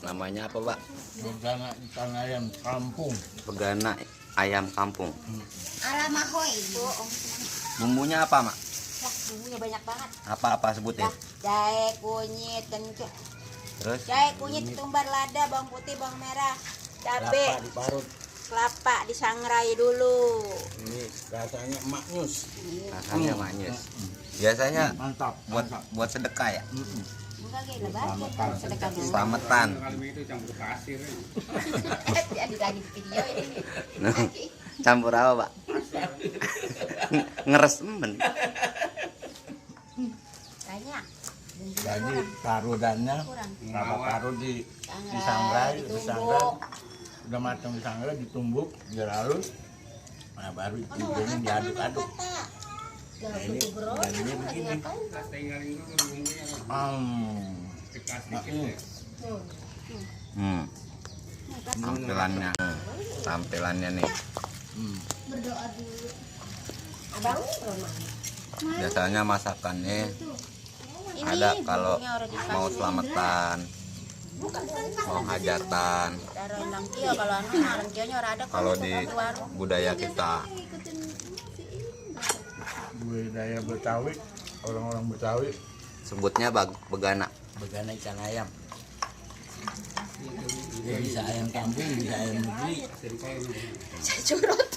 Namanya apa, Pak? Begana ikan ayam kampung. Begana ayam kampung. Alamahoy, Bu. Bumbunya apa, Mak? Wah, bumbunya banyak banget. Apa sebutnya? Dah, jahe, kunyit, dan Terus jahe, kunyit, ketumbar lada, bawang putih, bawang merah, cabe, Kelapa diparut. kelapa disangrai dulu. Ini rasanya maknyus. rasanya manis. Biasanya Mantap. buat sedekah ya? Enggak kayak lebaran, Selametan. sedekah dulu. Selamatan. Kalau itu campur pasir. Jadi lagi di video ini. Nah, campur apa, Pak? Ngeres men. Banyak. Jadi tarudannya Kurang. kelapa parut Sangrai, disangrai, udah matang disangrai, ditumbuk, biar halus. Nah baru hidungnya diaduk-aduk. Nah ini jadinya begini. Tinggalin dulu bumbunya. Tekas dikit Maknyus. ya. Tampilannya. Tampilannya nih. Berdoa dulu. Abang rumah. Biasanya masakannya Ini ada kalau bumbunya udah dikasih. mau selamatan, mau hajatan. Taruh langkio kalau langkionya orang ada Kalau di warung. budaya kita Budaya Betawi, orang-orang Betawi sebutnya begana. begana ikan ayam. Ya, bisa ayam kampung, bisa ayam negeri. Curut.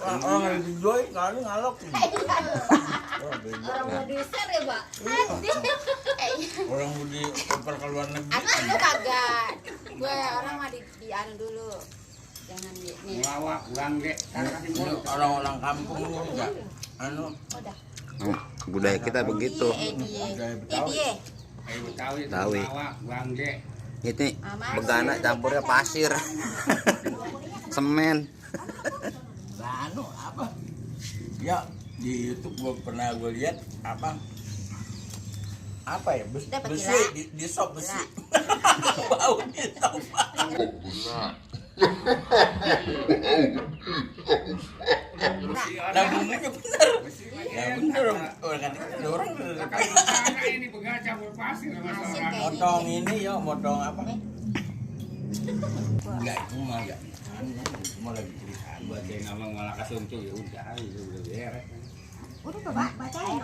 Orang yang dijual kali ngalok. Orang mau diser ya, Pak? Orang mau dioper ke luar negeri. Aku lu kagak. Gue orang mah di anu dulu. Jangan di nih. Bawa pulang deh. Karena kasih mulut. Orang-orang kampung ini juga anu Udah. Budaya kita begitu. budaya Ini Betawi. dia. Kayak Betawi itu Betawi. bawa pulang deh. Ini begana campurnya pasir. Semen. Nah, anu apa? Ya di YouTube gua pernah lihat apa ya Dapat besi gila. di sop besi. Bau di sop. Nah bumbunya bener. Ya bener orang Karena ini pegang campur pasir sama Pasir seorang. kayak motong ini ya motong apa? Enggak itu mah enggak. Cuma lagi cerita. Buat yang ngomong malah kasuncu ya udah itu udah beres. Udah coba bacain.